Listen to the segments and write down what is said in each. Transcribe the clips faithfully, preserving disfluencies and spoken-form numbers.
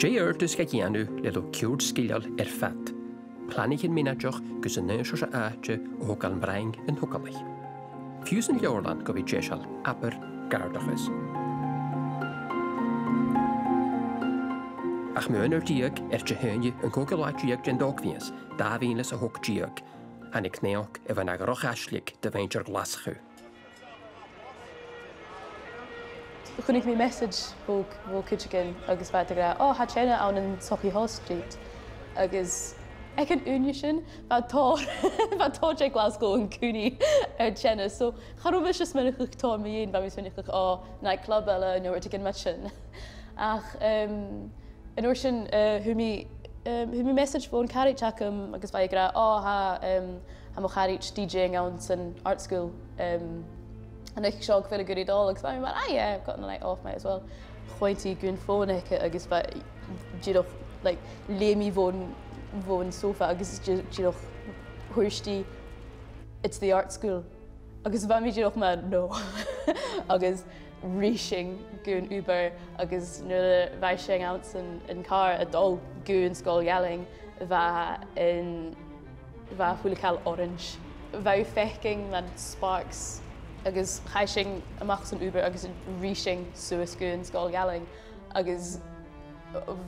Dè iarrtas ga dhèanamh le lagh ceòl sgileil air fad? Planaichean mionaideach gus an aon seòrsa àite a thogail am broinn an togalach. Fiù 's an leabharlann gu bhith deiseil, abair gàirdeachas. Ach mu aon uair deug air Dihaoine, an còigeamh latha deug den t-Ògmhios, dà mhìle 's a h-ochd deug, thàinig naidheachd a bha na dhroch aisling do mhuinntir Ghlaschu. Chunnaic mi message bho, bho cuideigin agus bha iad ag ràdh, "Ò, tha teine ann an Sauchiehall Street." Agus aig an ùine sin, bha tòrr, bha tòrr de Ghlaschu an-còmhnaidh air teine. So, cha robh mise a' smaoineachadh tòrr mu dheidhinn, bha mi a' smaoineachadh, "Ò, nightclub eile, no rudeigin mar sin." Ach, em, an uair sin, eh, thug mi, em, thug mi message bhon charaid agam agus bha i ag ràdh, "Ò, tha, em, tha mo charaid DJing ann san art school, em, an oidhche seo, am faod mi a dhol?" Agus bha mi mar, "Ah, yeah, I've got the night off, might as well." Choimhead i gun fòn aice agus bha, dìreach, like, leum i bhon, bhon sofa agus di-, dìreach thuirt i, "It's the art school." Agus bha mi dìreach mar, "No." Agus ruith sinn gun Uber, agus nuair a bha sinn anns an, an càr a' dol gun Sgoil Dhealain, bha an, bha a h-uile càil orains. Bha thu a' faicinn na sparks, agus chaidh sinn a-mach às an Uber agus ruith sinn suas gun Sgoil Dhealain. Agus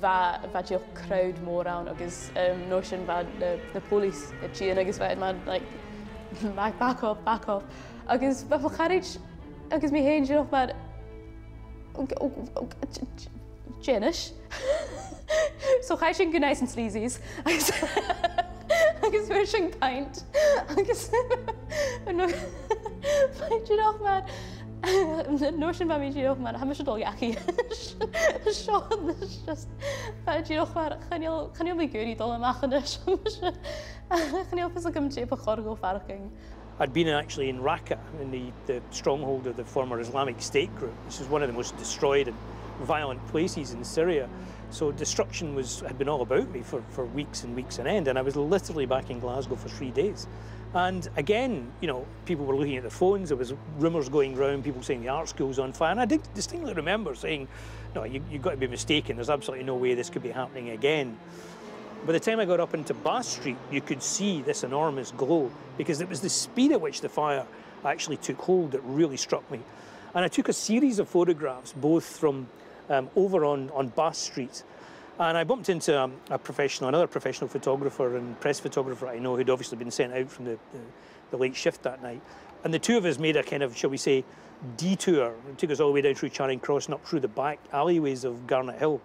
bha, bha dìreach crowd mòr ann agus, em, an uair sin bha na, na police a' tighinn agus bha iad mar, like, "Back, back off, back off." Agus bha mo charaid agus mi fhèin dìreach mar, "Ò, ò, ò, ò, j-, j-, Janice." So chaidh sinn gu Nice and Sleazy's agus, agus fhuair sinn pint agus no, bha mi dìreach mar, an uair sin bha mi dìreach mar, "Tha mise a' dol dhachaigh." Seo, this is just, bha mi dìreach mar, "Chan eil, chan eil mi ag iarraidh dol a-mach a-nis." Chan eil fhios agam dè bu chòir dhomh faireachdainn. I'd been actually in Raqqa, in the, the stronghold of the former Islamic State group, which is one of the most destroyed and violent places in Syria. So destruction was, had been all about me for, for weeks and weeks on end, and I was literally back in Glasgow for three days. And again, you know, people were looking at their phones, there was rumours going round, people saying the art school's on fire, and I did distinctly remember saying, "No, you, you've got to be mistaken, there's absolutely no way this could be happening again." By the time I got up into Bath Street, you could see this enormous glow, because it was the speed at which the fire actually took hold that really struck me. And I took a series of photographs, both from, um, over on, on Bath Street, and I bumped into, um, a professional, another professional photographer and press photographer I know who'd obviously been sent out from the, the, the late shift that night. And the two of us made a kind of, shall we say, detour. It took us all the way down through Charing Cross and up through the back alleyways of Garnet Hill,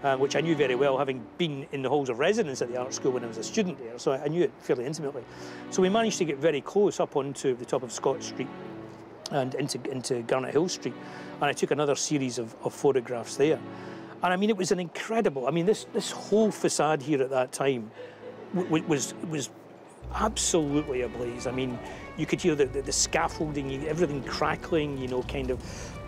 um, which I knew very well, having been in the halls of residence at the art school when I was a student there, so I, I knew it fairly intimately. So we managed to get very close up onto the top of Scott Street and into, into Garnet Hill Street, and I took another series of, of photographs there. And I mean, it was an incredible, I mean, this, this whole facade here at that time w-, w-, was, was absolutely ablaze. I mean, you could hear the, the, the scaffolding, you, everything crackling, you know, kind of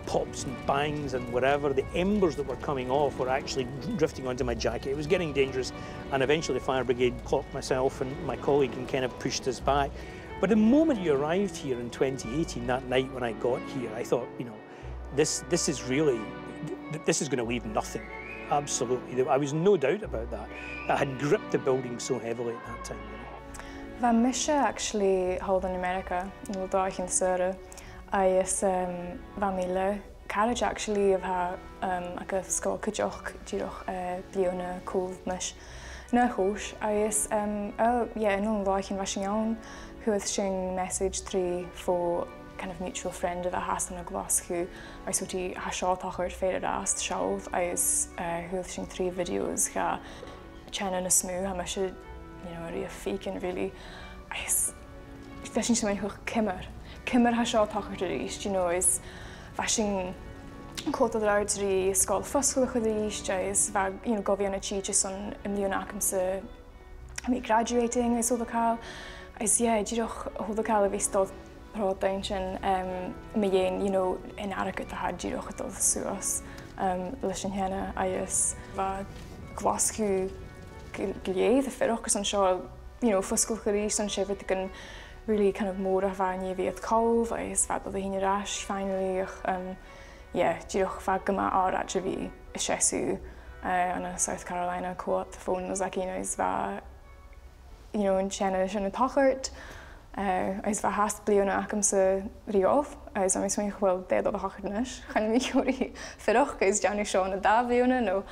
pops and bangs and whatever. The embers that were coming off were actually drifting onto my jacket. It was getting dangerous, and eventually the fire brigade clocked myself and my colleague and kind of pushed us back. But the moment you arrived here in twenty eighteen, that night when I got here, I thought, you know, this, this is really, th-, this is gonna leave nothing. Absolutely. There, I was no doubt about that. It had gripped the building so heavily at that time, you know. Bha mise actually thall ann an Ameireaga, an dà bhliadhna seo, agus, um, bha mi le caraid actually a bha, um, aig an sgoil cuideachd dìreach, uh, bliadhna còmhla ris na thòis, agus, um, oh, yeah, aon de na làithean a bha sinn ann, fhuair sinn message through bho kind of mutual friend a bha fhathast ann an Glaschu, agus thuirt i, "Tha seo a' tachairt, faigh air ais seall," agus, uh, fhuair sinn trì videos de teine nas motha tha mise, you know, a-riamh faicinn, really. Agus bha sinn a' smaoineachadh, ciamar, ciamar a tha seo a' tachairt a-rithist, you know, is bha sinn a' coimhead air adhart ri sgoil fosgladh a-rithist, agus bha, you know, gu bhith ann an tìde son am bliadhna agamsa, tha mi graduating is a h-uile càil. Is, yeah, dìreach a h-uile càil a bhith a' stad pròdhainn sin, um, mu dheidhinn, you know, an airgead a tha dìreach a' dol suas, um, leis an teine, agus bha Glaschu gu, gu lèir a' fuireach gus an seo, you know, fosgladh a-rithist, an seo bha iad gun really kind of mòr a bha an-dè a bhith a' coimhead, agus bha iad a' tighinn air ais finally, ach, um, yeah, dìreach bha e gu math àraid a bhith a' seasamh eh, ann an South Carolina, co-op phone a bh' againn, agus bha, you know, an teine sin a' tachairt, eh, agus bha seachd bliadhna agamsa ri dhol, agus tha mi a' smaoineachadh, uill, dè tha dol a thachairt a-nis? Chan eil mi ag iarraidh fuireach agus dèanamh seo ann an dà bhliadhna, no,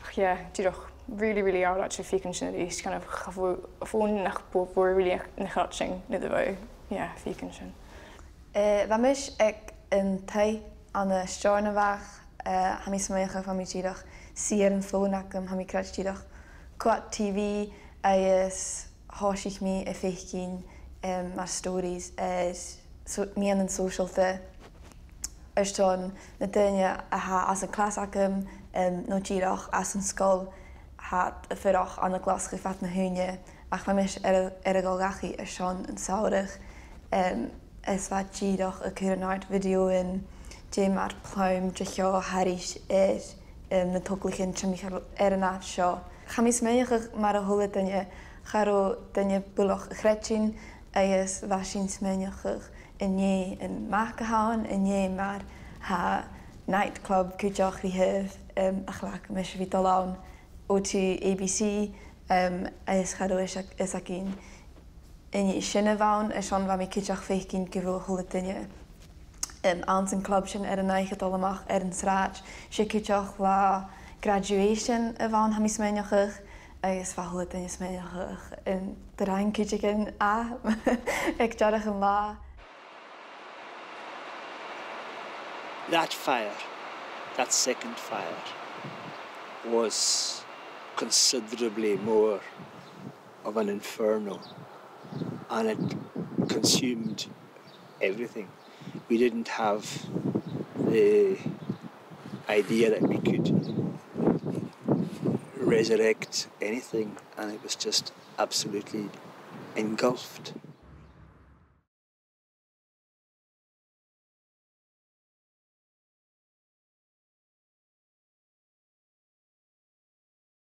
ach, yeah, dìreach really, really àraid a bhith a' faicinn sin a-rithist, kind of, cha mhòr, bhon nach bu mhòr really nach robh sin nuair a bha, yeah, a' faicinn sin. Eh, bha mise aig an taigh ann an Steòrnabhagh, eh, tha mi a' smaoineachadh, bha mi dìreach suidhe air an fòn agam, tha mi a' creids' dìreach a' coimhead T V agus thòisich mi a' faicinn, em, mar stories air so-, meadhanan sòisealta airson na daoine a tha anns a' chlas agam, em, no dìreach às an sgoil, tha iad a' fuireach ann an Glaschu fad na h-ùine, ach bha mise air, air a dhol dhachaigh airson an samhraidh, em, is bha iad dìreach a' cur an-àird bhidiothan de mar plum de sheò thairis air, em, na togalaichean timcheall air an àite seo. Tha mi a' smaoineachadh mar a h-uile duine, cha robh duine buileach a' creidsinn, agus bha sinn a' smaoineachadh an e am mac a th' ann, an e mar a tha nightclub cuideachd ri thaobh, em, a chleachd mise a bhith a' dol ann, O two, A B C, em, agus cha robh fhios ag-, fhios againn an e sin a bh' ann, airson bha mi cuideachd a' faicinn gu bheil a h-uile duine, em, anns a' chlub sin air an oidhche a' dol a-mach air an t-sràid. 'S e cuideachd latha graduation a bh' ann, tha mi a' smaoineachadh, agus bha a h-uile duine a' smaoineachadh an do rinn cuideigin e aig deireadh an latha. That fire, that second fire, was considerably more of an inferno, and it consumed everything. We didn't have the idea that we could resurrect anything, and it was just absolutely engulfed.